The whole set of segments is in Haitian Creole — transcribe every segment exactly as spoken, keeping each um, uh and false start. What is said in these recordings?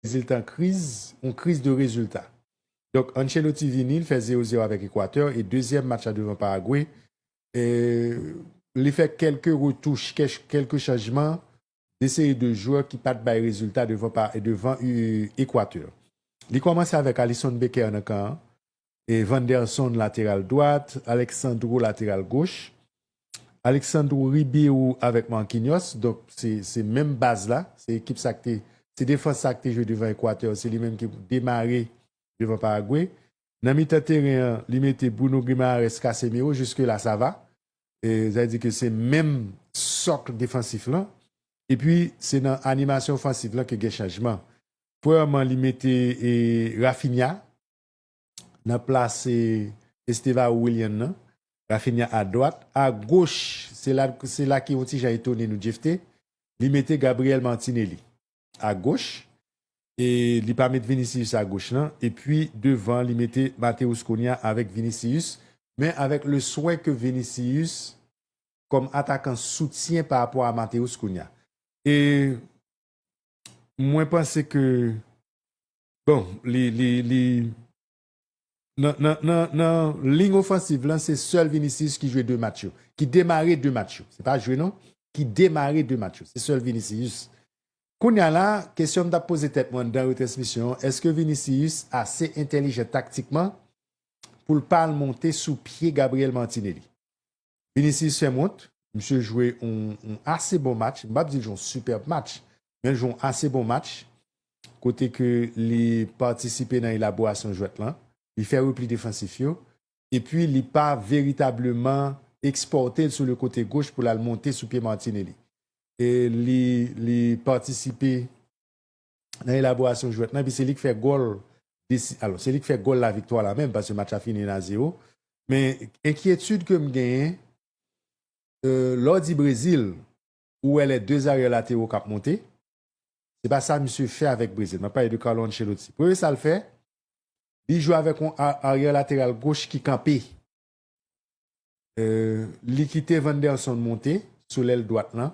Brezil te an kriz, yon kriz de rezilta. Donk, Ancelotti vini, li fè zewo zewo avèk Ekwatè, e dezyèm match la devan Paragwe, e li fè kèlke retouch, kèch- kèlke chanjman, de seri de jwè ki pa t bay rezilta devan, pa, devan, e, Ekwatè. Li kòmanse avèk Alisson Becker nan kan an, e Vanderson lateral dwat, Alexandro lateral goch, Alexandro Ribeiro avèk Marquinhos, donk se, se menm baz la, se ekip sa k te, se defans sa k te jwe devan Ekwatè, se li menm ki demare devan Paragwe. Nan mitan teren an, li mete Bruno Guimaraes, Casemiro, jiske la sa va. E, sa vle di ke se menm sòk defansif lan. Epi, se nan animasyon ofansif lan ke gen chanjman. Premyèman, li mete e, Raphinha nan plas e, Estevao Willian nan. Raphinha a dwat. A goch, se la, se la ki yon ti jan etone nou, Jefte. Li mete Gabriel Martinelli a goch. E li pa met Vinicius a goch lan. Epi devan, li mete Mateus Cunha avèk Vinicius. Men avèk le swen ke Vinicius, kòm atakan soutyen pa rapò a Mateus Cunha. E mwen panse ke, bon, li, li, li, nan, nan, nan, nan liy ofansiv lan, se sèl Vinicius ki jwe de match yo, ki demare de match yo. Se pa jwe non, ki demare de match yo. Se sèl Vinicius. Kounye a la, kesyon m t ap poze tèt mwen anndan retransmisyon an, èske Vinicius ase entèlijan taktikman pou l pa al monte sou pye Gabriel Martinelli? Vinicius fè m wont, misye jwe yon, yon ase bon match, m p ap di l jwe yon sipèb match, men l jwe yon ase bon match, kote ke li patisipe nan elaborasyon jwèt lan, li fè repli defansif yo, epi li pa veritableman ekspòte l sou le kote goch pou l al monte sou pye Martinelli. E li, li patisipe nan elaborasyon jwèt lan, epi se li k fè gòl, desi- alò, se li k fè gòl laviktwa la menm, paske match la fini en a zewo. Men enkyetid ke m genyen, e, lè w di Brezil, ou wè lè de aryè latero k ap monte, se pa sa misye fè avèk Brezil. M ap pale de Carlo Ancelotti. Premye sa l fè, li jwe avèk yon a- aryè lateral goch ki kanpe. E, li kite Vanderson monte sou lèl dwat lan,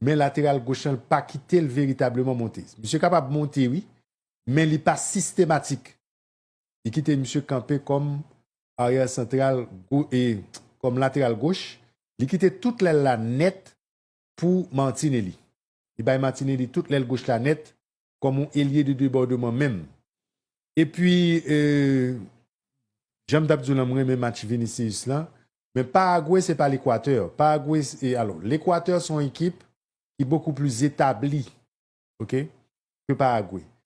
men lateral goch lan pa kite l veritableman monte. Misye kapab monte, wi, men li pa sistematik. Li kite misye kanpe kòm aryè santral go- e kòm lateral goch. Li kite tout lèl la nèt pou Martinelli. Li bay Martinelli tout lèl goch la nèt kòm yon elye de debòdman menm. Epi, e, jan m t ap di w lan, m renmen match Vinicius lan, men Paragwe se pa Lekwatè. Paragwe, e, alò, Lekwatè se yon ekip ki bokou plis etabli, oke, ke Paragwe.